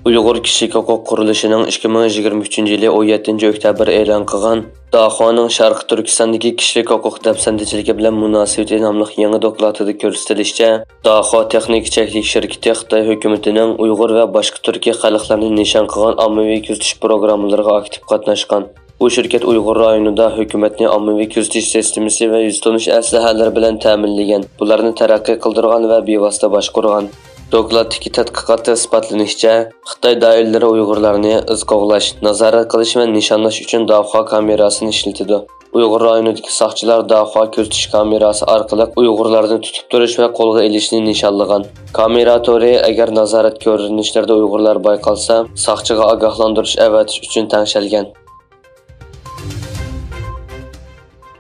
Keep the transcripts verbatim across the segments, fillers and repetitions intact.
ئۇيغۇر كىشىلىك ھوقۇق قۇرۇلۇشىنىڭ ئىككى مىڭ يىگىرمە ئۈچىنچى يىلى ئون يەتتىنچى ئۆكتەبىر ئېلان قىلغان داخۇانىڭ شەرقىي تۈركىستاندىكى كىشىلىك ھوقۇق دەپسەندىچىلىكى بىلەن مۇناسىۋىتى ناملىق يېڭى دوكلاتىدا كۆرسىتىلىشىچە، داخۇا تېخنىكا چەكلىك شىركىتى خىتاي ھۆكۈمىتىنىڭ ئۇيغۇر ۋە باشقا تۈركىي خەلقلەرنى نىشان قىلغان ئاممىۋى كۆزىتىش پروگراممىلىرىغا ئاكتىپ قاتناشقان. بۇ شىركەت ئۇيغۇر رايونىدا ھۆكۈمەتنى ئاممىۋى كۆزىتىش سىستېمىسى ۋە يۈزتونۇش ئەسلىھەلىرى بىلەن تەمىنلىگەن، بۇلارنى تەرەققىي قىلدۇرغان ۋە بىۋاسىتە باشقۇرغان. دوكلاتتىكى تەتقىقاتتا ئىسپاتلىنىشىچە، خىتاي دائىرىلىرى ئۇيغۇرلارنى ئىز قوغلاش، نازارەت قىلىش ۋە نىشانلاش ئۈچۈن داخۇا كامېراسىنى ئىشلىتىدۇ. ئۇيغۇر رايونىدىكى ساقچىلار داخۇا كۆزىتىش كامېراسى ئارقىلىق ئۇيغۇرلارنى تۇتۇپ تۇرۇش ۋە قولغا ئېلىشنى نىشانلىغان. كامېرا تورى ئەگەر نازارەت كۆرۈنۈشلىرىدە ئۇيغۇرلار بايقالسا، ساقچىغا ئاگاھلاندۇرۇش ئەۋەتىش ئۈچۈن تەڭشەلگەن.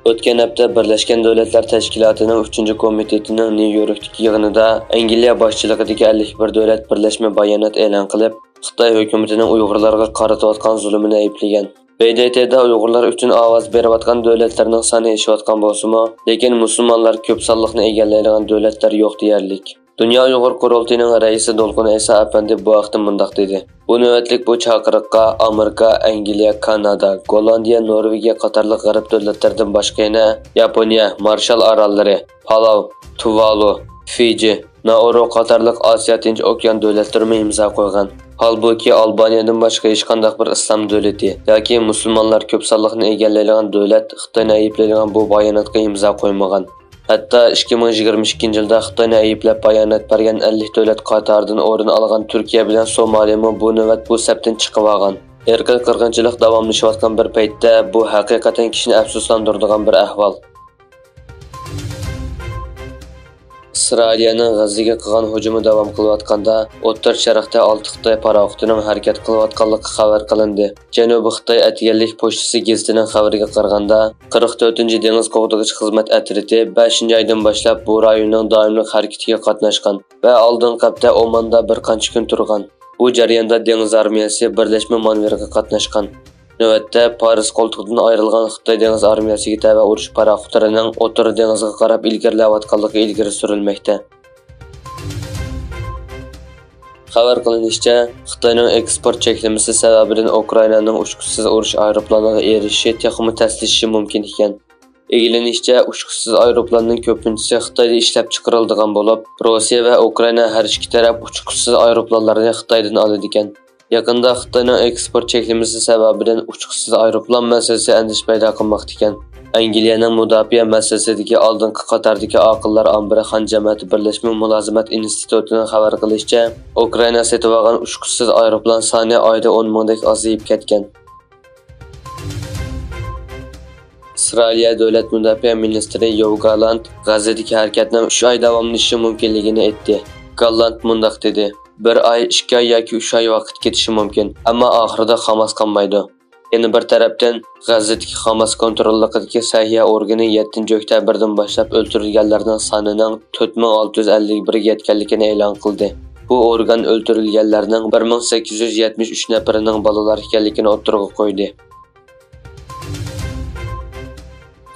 ئۆتكەن ھەپتە بىرلەشكەن دۆلەتلەر تەشكىلاتىنىڭ ئۈچىنچى كومىتېتىنىڭ نيۇ يوركتىكى يىغىنىدا ئەنگلىيە باشچىلىقىدىكى ئەللىك بىر دۆلەت بىرلەشمە بايانات ئېلان قىلىپ، خىتاي ھۆكۈمىتىنىڭ ئۇيغۇرلارغا قارىتىۋاتقان زۇلۇمىنى ئەيىبلىگەن. ب د ت دا ئۇيغۇرلار ئۈچۈن ئاۋاز بېرىۋاتقان دۆلەتلەرنىڭ سانى ئېشىۋاتقان بولسىمۇ، لېكىن مۇسۇلمانلار كۆپ سانلىقنى ئىگىلەيدىغان دۆلەتلەر يوق دېيەرلىك. دۇنيا ئۇيغۇر قۇرۇلتىيىنىڭ رەئىسى دولقۇن ئەيسا ئەپەندى بۇ ھەقتە مۇنداق دېدى: «بۇ نۆۋەتلىك بۇ چاقىرىققا ئامېرىكا، ئەنگلىيە، كانادا، گوللاندىيە، نورۋېگىيە قاتارلىق غەرب دۆلەتلىرىدىن باشقا يەنە ياپونىيە، مارشال ئاراللىرى، پالاۋ، تۇۋالۇ، فىجى، نائۇرۇ قاتارلىق ئاسىيا تىنچ ئوكيان دۆلەتلىرىمۇ ئىمزا قويغان. ھالبۇكى، ئالبانىيەدىن باشقا ھېچقانداق بىر ئىسلام دۆلىتى ياكى مۇسۇلمانلار كۆپ سانلىقنى ئىگىلەيدىغان دۆلەت خىتاينى ئەيىبلەيدىغان بۇ باياناتقا ئىمزا قويمىغان.» ھەتتا ئىككى مىڭ يىگىرمە ئىككىنچى يىلدا خىتاينى ئەيىبلەپ بايانات بەرگەن ئەللىك دۆلەت قاتارىدىن ئورۇن ئالغان تۈركىيە بىلەن سومالىمۇ بۇ نۆۋەت بۇ سەپتىن چىقىۋالغان. ئىرقىي قىرغىنچىلىق داۋاملىشىۋاتقان بىر پەيتتە، بۇ ھەقىقەتەن كىشىنى ئەپسۇسلاندۇرىدىغان بىر ئەھۋال. ئىسرائىلىيەنىڭ غەززىگە قىلغان ھۇجۇمى داۋام قىلىۋاتقاندا، ئوتتۇرا شەرقتە ئالتە خىتاي پاراخوتىنىڭ ھەرىكەت قىلىۋاتقانلىقى خەۋەر قىلىندى. جەنۇبىي خىتاي ئەتىگەنلىك پوچتىسى گېزىتىنىڭ خەۋىرىگە قارىغاندا، قىرىق تۆتىنچى دېڭىز قوغدىغۇچ خىزمەت ئەترىتى بەشىنچى ئايدىن باشلاپ بۇ رايوننىڭ دائىملىق ھەرىكىتىگە قاتناشقان ۋە ئالدىنقى ھەپتە ئوماندا بىر قانچە كۈن تۇرغان. بۇ جەرياندا دېڭىز ئارمىيەسى بىرلەشمە مانېۋىرىغا قاتناشقان. نۆۋەتتە، پارس قولتۇقىدىن ئايرىلغان خىتاي دېڭىز ئارمىيەسىگە تەۋە ئۇرۇش پاراخوتلىرىنىڭ ئوتتۇرا دېڭىزغا قاراپ ئىلگىرىلەۋاتقانلىقى ئىلگىرى سۈرۈلمەكتە. خەۋەر قىلىنىشىچە، خىتاينىڭ ئېكسپورت چەكلىمىسى سەۋەبىدىن ئۇكرائىنانىڭ ئۇچقۇچىسىز ئۇرۇش ئايروپىلانىغا ئېرىشىشى تېخىمۇ تەسلىشىشى مۇمكىن ئىكەن. ئىگىلىنىشىچە، ئۇچقۇچىسىز ئايروپىلاننىڭ كۆپىنچىسى خىتايدا ئىشلەپچىقىرىلىدىغان بولۇپ، روسىيە ۋە ئۇكرائىنا ھەر ئىككى تەرەپ ئۇچقۇچىسىز ئايروپىلانلارنى خىتايدىن ئالىدىكەن. يېقىندا خىتاينىڭ ئېكسپورت چەكلىمىسى سەۋەبىدىن ئۇچقۇچىسىز ئايروپىلان مەسىلىسى ئەندىشە پەيدا قىلماقتا ئىكەن. ئەنگلىيەنىڭ مۇداپىئە مەسىلىسىدىكى ئالدىنقى قاتاردىكى ئاقىللار ئامبىرى خان جەمەتى بىرلەشمە مۇلازىمەت ئىنستىتۇتىنىڭ خەۋەر قىلىشىچە، ئۇكرائىنا سېتىۋالغان ئۇچقۇچىسىز ئايروپىلان سانى ئايدا ئون مىڭدەك ئازىيىپ كەتكەن. ئىسرائىلىيە دۆلەت مۇداپىئە مىنىستىرى يوۋ گالانت غەززىدىكى ھەرىكەتنىڭ ئۈچ ئاي داۋاملىشىشى مۇمكىنلىكىنى ئېيتتى. گالانت مۇنداق دېدى: «بىر ئاي، ئىككى ئاي ياكى ئۈچ ئاي ۋاقىت كېتىشى مۇمكىن، ئەمما ئاخىرىدا خاماس قالمايدۇ.» يەنە بىر تەرەپتىن، غەززىدىكى خاماس كونتروللۇقىدىكى سەھىيە ئورگىنى يەتتىنچى ئۆكتەبىردىن باشلاپ ئۆلتۈرۈلگەنلەرنىڭ سانىنىڭ تۆت مىڭ ئالتە يۈز ئەللىك بىرگە يەتكەنلىكىنى ئېلان قىلدى. بۇ ئورگان ئۆلتۈرۈلگەنلەرنىڭ بىر مىڭ سەككىز يۈز يەتمىش ئۈچ نەپىرىنىڭ بالىلار ئىكەنلىكىنى ئوتتۇرىغا قويدى.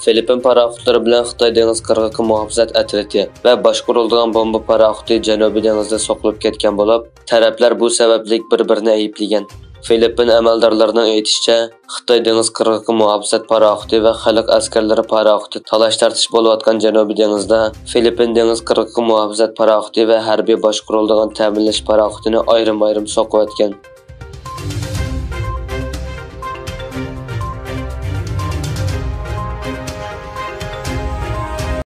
فىلىپپىن پاراخوتلىرى بىلەن خىتاي دېڭىز قىرغىقى مۇھاپىزەت ئەترىتى ۋە باشقۇرۇلىدىغان بومبا پاراخوتى جەنۇبىي دېڭىزدا سوقۇلۇپ كەتكەن بولۇپ، تەرەپلەر بۇ سەۋەبلىك بىر-بىرىنى ئەيىبلىگەن. فىلىپپىن ئەمەلدارلىرىنىڭ ئېيتىشىچە، خىتاي دېڭىز قىرغىقى مۇھاپىزەت پاراخوتى ۋە خەلق ئەسكەرلىرى پاراخوتى تالاش-تارتىش بولۇۋاتقان جەنۇبىي دېڭىزدا فىلىپپىن دېڭىز قىرغىقى مۇھاپىزەت پاراخوتى ۋە ھەربىي باشقۇرۇلىدىغان تەمىنلەش پاراخوتىنى ئايرىم-ئايرىم سوقۇۋەتكەن.